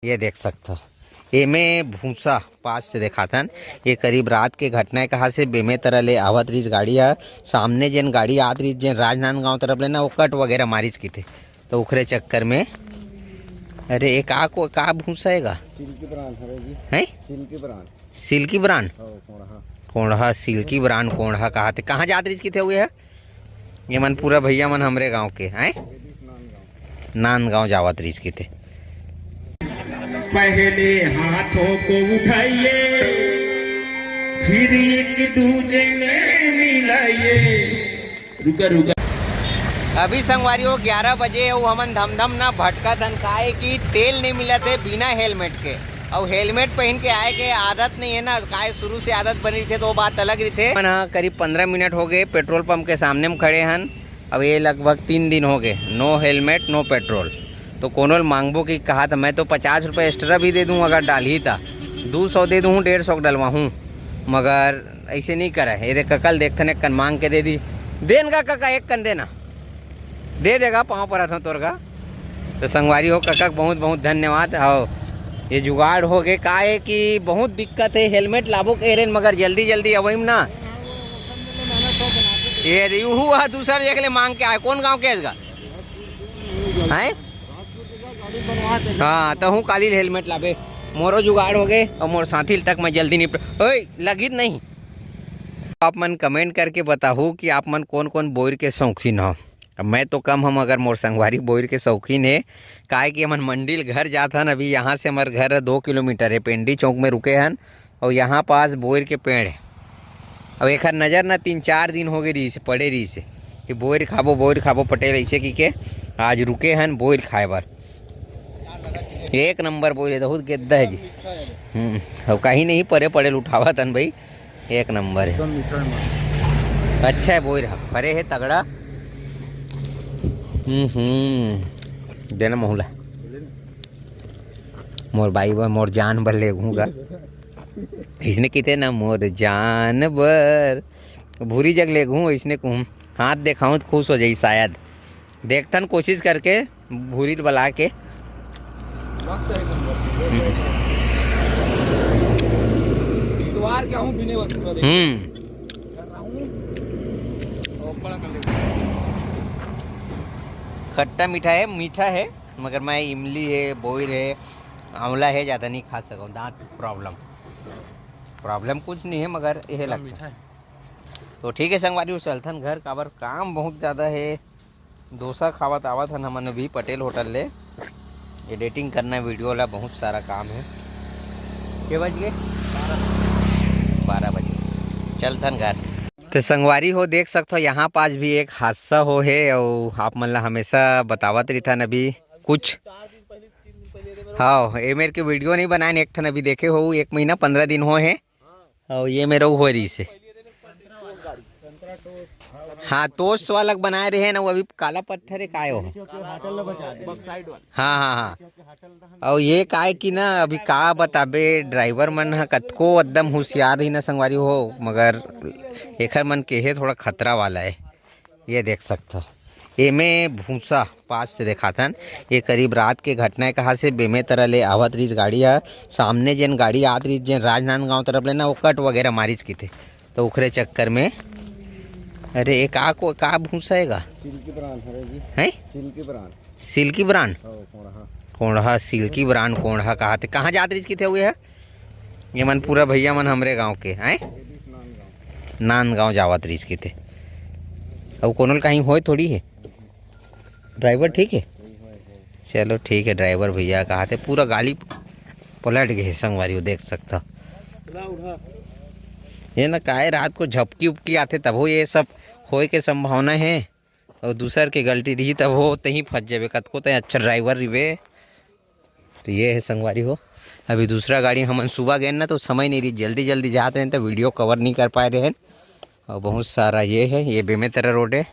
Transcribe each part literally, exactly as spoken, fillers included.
ये देख सकथव, एमे भूसा पास से देखाथन। ये करीब रात के घटना हे, कहा से बेमेतरा ले आवत रहिस गाड़ी ह, सामने जेन गाड़ी आत रहिस, जेन राजनांदगांव तरफ ले ना, वो कट वगैरह मारिस किथे, तो ओखरे चक्कर में। अरे, ये का को, का भूसा हे गा? सिल्की ब्रांड हरे जी। हैं? Silky brand. Silky brand? हो, कोंढ़ा। कोंढ़ा, सिल्की ब्रांड कोंढ़ा कहाथे। कहाँ जात रहिस किथे हुए है? ये मन पूरा भैया मन हमरे गांव के, हैं? नांदगांव जावत रहिस किथे। पहले हाथों को उठाइए, फिर एक दूजे में मिलाइए। रुका, रुका। अभी संगवारी हो ग्यारह बजे, अउ हमन धमधम ना भटकत हन, काहे कि तेल नहीं मिलत हे बिना हेलमेट के। अउ हेलमेट पहन के आए के आदत नहीं है ना, काहे शुरू से आदत बनी रहिथे तो वो बात अलग रहिथे। हमन ह करीब पंद्रह मिनट हो गए पेट्रोल पंप के सामने में खड़े हन। अब ये लगभग तीन दिन हो गए, नो हेलमेट, नो पेट्रोल। तो कोनो ल मांगबो कि कहा था, मैं तो पचास रुपये एक्स्ट्रा भी दे दूँ अगर डालही ता, दो सौ दे दूँ, डेढ़ सौ डलवाहूँ, मगर ऐसे नहीं करे। ये देख, कका ल देखथन, एक कन मांग के दे दी। देन का कका, एक कन देना, दे देगा, पाँव परत हूँ तोर का। तो संगवारी हो, कका के बहुत बहुत धन्यवाद। हो, ये जुगाड़ हो गए, का है कि बहुत दिक्कत है, हेलमेट लाबो कह रहे, मगर जल्दी जल्दी अवई में ना। ये रे, उहू ह दूसर जगह ले मांग के आए। कौन गांव के है इसका? हैं? हाँ, तो हूँ काली हेलमेट लाबे। मोरो जुगाड़ हो गए और मोर साथी तक मैं जल्दी निपट। ओए, लगित नहीं। आप मन कमेंट करके बताहू कि आप मन कौन कौन बोर के शौकीन हो। अब मैं तो कम हम, अगर मोर संगवारी बोर के शौकीन है, काहे कि हमन मंडी ल घर जात हन। अभी यहाँ से हमार घर दो किलोमीटर है, पेंडी चौक में रुके हन। और यहाँ पास बोर के पेड़ है। अब एखर नज़र ना तीन चार दिन हो गए रहीस, पड़े रहीस कि बोर खाबो, बोर खाबो पटेल, ऐसे की के आज रुके हन बोर खाए बर। एक नंबर बोर है, बहुत गेद्दा है जी। हम्म, अब कहीं नहीं परे पड़े उठावत हन भाई, एक नंबर है। एकदम मीठा है माल। अच्छा है बोर है, फरे है तगड़ा। हम्म, हम्म, देना महुला। मोर बाई बर, मोर जान बर लेगहूँ गा। इसने किते ना मोर जान बर, भूरी जग लेगहूँ, इसने कहूँ हाथ देखाऊँ तो खुश हो जाई शायद। देखथन कोशिश करके भूरी ल बला के। मस्त है एकदम। हम्म। इतवार के हूँ बिने बर पूरा देख। हम्म। कर रहा हूँ। और बड़ा कर लेते हैं। खट्टा मीठा है, मीठा है, मगर मैं इमली है, बोर है, आंवला है, ज़्यादा नहीं खा सकूँ, दांत प्रॉब्लम। प्रॉब्लम कुछ नहीं है, मगर यह एकदम लगता मीठा है। है। तो ठीक है संगवारी, चलथन घर, काबर काम बहुत ज़्यादा है। डोसा खावत आवत हन हमन अभी पटेल होटल ले। एडिटिंग करना है वीडियो ला, बहुत सारा काम है। के बज गए? बारह बजे। चलथन घर। तो संगवारी हो, देख सकथो, यहाँ पास भी एक हादसा हो है और आप मन ला हमेशा बतावत रहिथन अभी कुछ। हाँ, ये मेरे के वीडियो नहीं बनाए, एक ठन अभी देखे हो, एक महीना पंद्रह दिन हो है। और ये मेरा हो रही से। हाँ, टोस्ट वाला बनाए रहे ना, वो अभी काला पत्थर है, काय हो? हाँ, हाँ, हाँ। और ये काय कि ना, अभी का बताबे, ड्राइवर मन ह कतको एकदम होशियार ही ना संगवारी हो, मगर एखर मन के है थोड़ा खतरा वाला है। ये देख सकथो, एमे भूसा पास से देखाथन। ये करीब रात के घटना है, कहाँ से बेमेतरा ले आवत रहिस गाड़ी ह, सामने जेन गाड़ी आत रहिस, जेन राजनांदगांव तरफ ले ना, वो कट वगैरह मारिस किथे, तो ओखरे चक्कर में। अरे, ये का को, का भूसा है गा? सिल्की ब्रांड हरे जी। हैं? Silky brand. Silky brand? हो, कोंढ़ा। कोंढ़ा, सिल्की ब्रांड कोंढ़ा कहाथे। कहाँ जात रहिस किथे हुए है? ये मन पूरा भैया मन हमरे गांव के, हैं? नांदगांव जावत रहिस किथे। अउ कोनो ल कहीं होय थोड़ी है। ड्राइवर ठीक है? चलो ठीक है, ड्राइवर भैया कहाथे पूरा गाली पलट गए संगवारी, वो देख सकता। ये ना काय रात को झपकी उपकी आथे, तभो ये सब होय के संभावना है। और दूसर के गलती रही, तब हो तहीं फंस जाबे, कतको तहीं अच्छा ड्राइवर रिबे। तो ये है संगवारी हो, अभी दूसरा गाड़ी हमन सुबह गए ना, तो समय नहीं रही, जल्दी जल्दी जात रहे, तो वीडियो कवर नहीं कर पाए रहे। और बहुत सारा ये है, ये बेमेतरा रोड है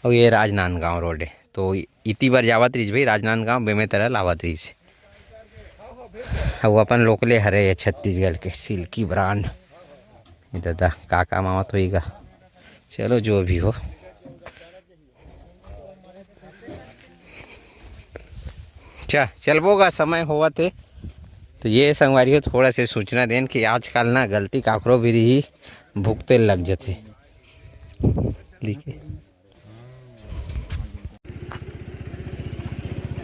और ये राजनांदगांव रोड है। तो इतनी बार जावत रहिस भाई, राजनांदगांव बेमेतरा लावत रहिस। अब अपन लोकले हरे ये छत्तीसगढ़ के सिल्की ब्रांड। ये दादा का काम आवत होई गा। चलो जो भी हो। चा, चलबो गा, समय होवत हे। तो ये संगवारी हो, थोड़ा से सूचना देन कि आजकल ना गलती काकरो भी रही, भुगते लग जथे। लिखे।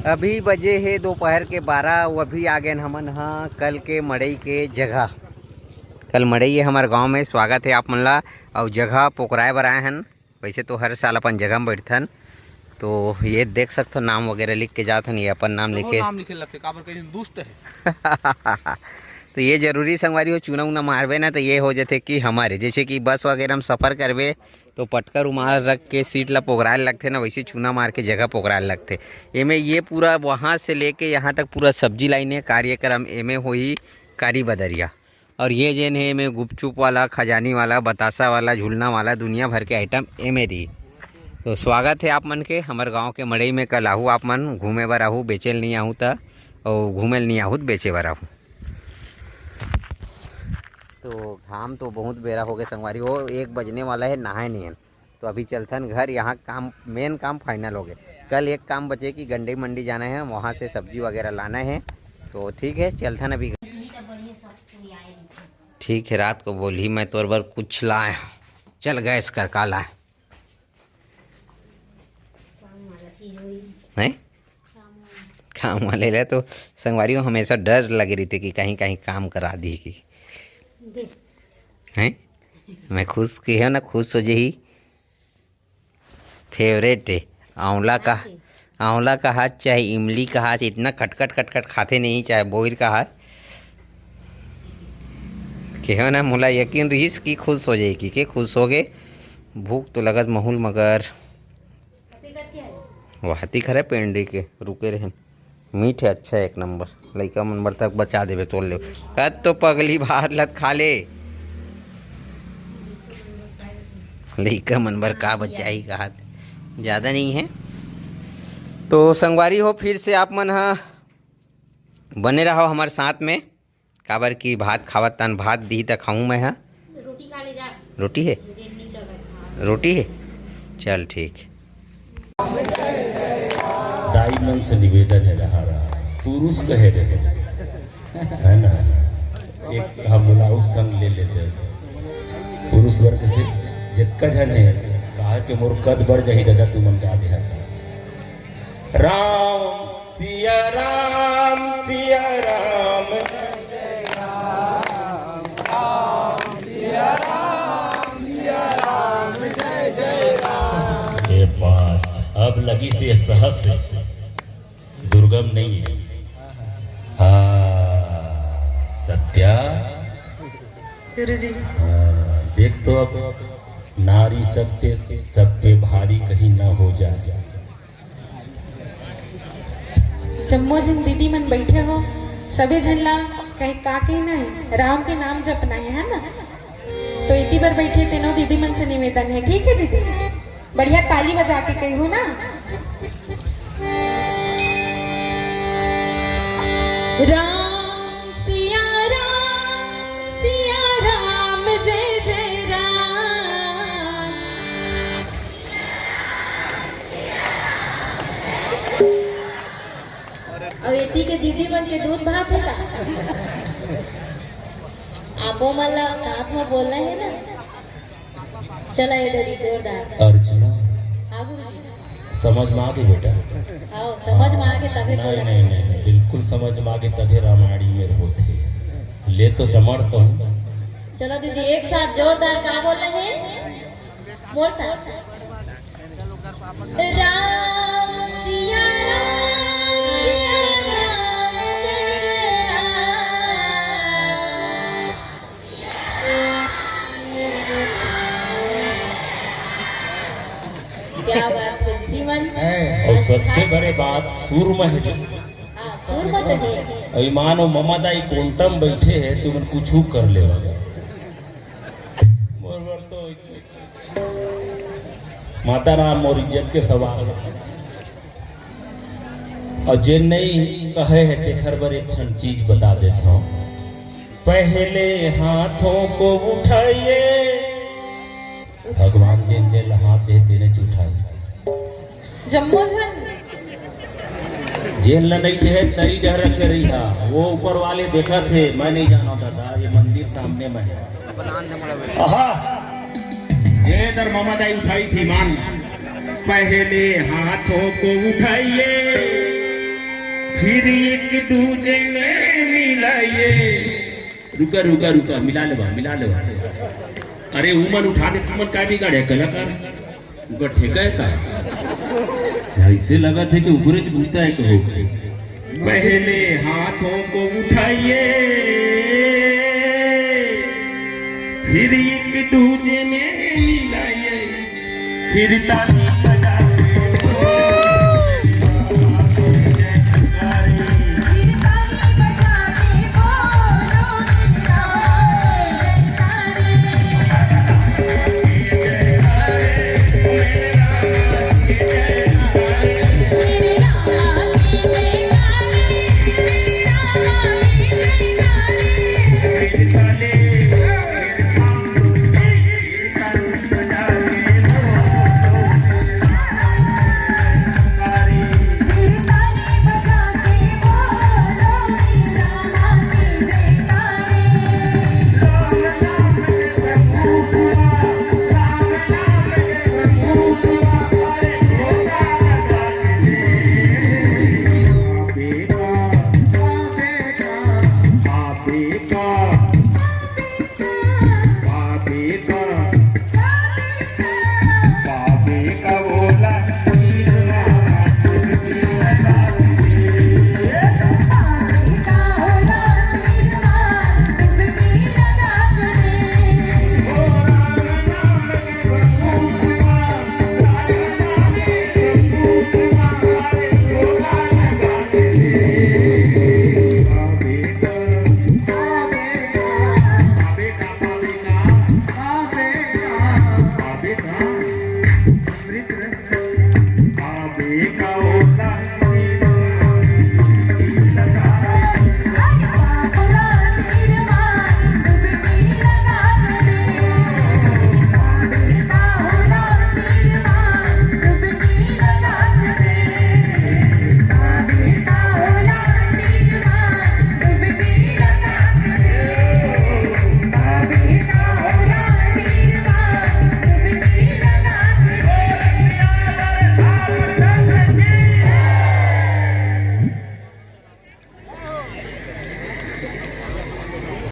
अभी बजे हे दोपहर के बारह। अभी आ गए हमन ह कल के मड़ई के जगह। कल मड़ई है हमारे गांव में, स्वागत है आप मन ला। और जगह पोकराए बर आए हन। वैसे तो हर साल अपन जगह में बैठथन, तो ये देख सकथो, नाम वगैरह लिख के जात हन। ये अपन नाम लिखे। नाम लिखे लगथे, काबर कहीं दुष्ट है। तो ये जरूरी संगवारी हो, चूना उना मारबे ना, तो ये हो जाथे कि हमारे, जैसे कि बस वगैरह में सफर करबे, तो पटका रुमाल रख के सीट ला पोगराए लगथे ना, वैसे चूना मार के जगह पोगराए लगथे। एमे ये पूरा वहाँ से लेके यहाँ तक पूरा सब्जी लाइन है, कार्यक्रम एमे होही कारी बदरिया। और ये जेन है, एमे गुपचुप वाला, खजानी वाला, बतासा वाला, झुलना वाला, दुनिया भर के आइटम एमे रही। तो स्वागत है आप मन के हमर गांव के मड़ई में। कल आहू आप मन घूमे बर आहू, बेचे ल नहीं आहू त, और घूमे ल नहीं आहू त बेचे बर आहू। तो घाम तो बहुत बेरा हो गए संगवारी हो, एक बजने वाला है, नहाए नहीं है। तो अभी चलथन घर, यहाँ काम, मेन काम फाइनल हो गए। कल एक काम बचे कि गंडई मंडी जाना है, वहाँ से सब्जी वगैरह लाना है। तो ठीक है, चलथन अभी। ठीक है, रात को बोली, मैं तोर बर कुछ लाए। चल गैस कर का लाए? हैं? काम वाले ले तो संगवारी हो, हमेशा डर लगे रहिथे कि कहीं कहीं काम करा दी कि। हैं? मैं खुश की है ना, खुश हो जही। फेवरेट है। आंवला का, आंवला का हाथ चाहे इमली का हाथ, इतना खटखट खटखट खाते नहीं, चाहे बोइर का हाथ। कहो ना, मोला यकीन रहिस कि खुश हो जाएगी, के खुश हो गए। भूख तो लगत महूल, मगर वो हाथी खरे पेंडी के रुके रहे। मीठ है, अच्छा है, एक नंबर। लइका मन बर तक बचा देबे, तोड़ ले। कत तो पगली भात लत खा ले। लइका मन बर का बचाई का हाथ, ज्यादा नहीं है। तो संगवारी हो, फिर से आप मन ह बने रहो हमारे साथ में, काबर कि भात खावत तन भात दी त खाऊं मैं ह। रोटी खा ले जा। रोटी है? रोटी है? चल ठीक। दाई मन से निवेदन है रहा रहा, पुरुष कहे रहे, है ना? एक हम ब्लाउज संग ले लेते हैं। पुरुष वर्ग से जितका झन है, कहा कि मोर कद बढ़ जाही दादा, तू मन का देहा। राम सिया राम, सिया राम। ये बात अब लगी से सहस दुर्गम नहीं है। हाँ, सत्या। गुरु जी। हाँ, देख तो अब नारी सत्य सब पे भारी कहीं ना हो जाए। जम्मो झन दीदी मन बैठे हो, सभी झन ला कहे का कहना है, राम के नाम जपना है, है ना? तो इति बर बैठे तीनों दीदी मन से निवेदन है, ठीक है दीदी? बढ़िया ताली बजा के कही हो ना। राम सिया राम, सिया राम जय जय राम। अब एती के दीदी मन के दूध भात है का? आपो मन ला साथ में बोलना है ना। चला ये दरी जोरदार। अर्चना, हाँ गुरु जी। समझ में आ गई बेटा? हाँ, समझ में आ गई तभी नहीं, बोला। नहीं, नहीं, नहीं, बिल्कुल समझ में आ गई तभी रामायणी में होते। ले तो डमर तो हूँ। चलो दीदी, एक साथ जोरदार का बोल रहे हैं? बोल साथ। राम सिया राम, सिया राम, सिया राम। क्या बात है, श्रीमान। और सबसे बड़े बात, सुर में है। हाँ, सुर में तो है। अभी मानो ममा दाई कोंटम बैठे हैं, तुमन कुछ कर ले। मोर बर तो माता राम मोर इज्जत के सवाल। और जे नहीं कहे है, तेखर बर एक ठन चीज बता देता हूँ। पहले हाथों को उठाइए। भगवान जेन जेन ला हाथ दे, तेने च उठाई। जम्मो झन। जेन ल नइ देहे, तरी डहर रखे रही हा, वो ऊपर वाले देखत हे, मैं नहीं जाना दादा, ये मंदिर सामने में है। आहा, ये दर ममा दाई उठाई थी मान, पहले हाथों को उठाइए, फिर एक दूजे में मिलाइए। रुका, रुका, रुका, मिला लेवा, मिला लेवा। अरे, उमन उठा दे, तुमन का बिगाड़े कलाकार? उनका ठेका है का? ऐसे लगत हे कि ऊपरे च घूमता है कहो। पहले हाथों को उठाइए, फिर एक दूजे में मिलाइए, फिर ताली बजा के बोलो।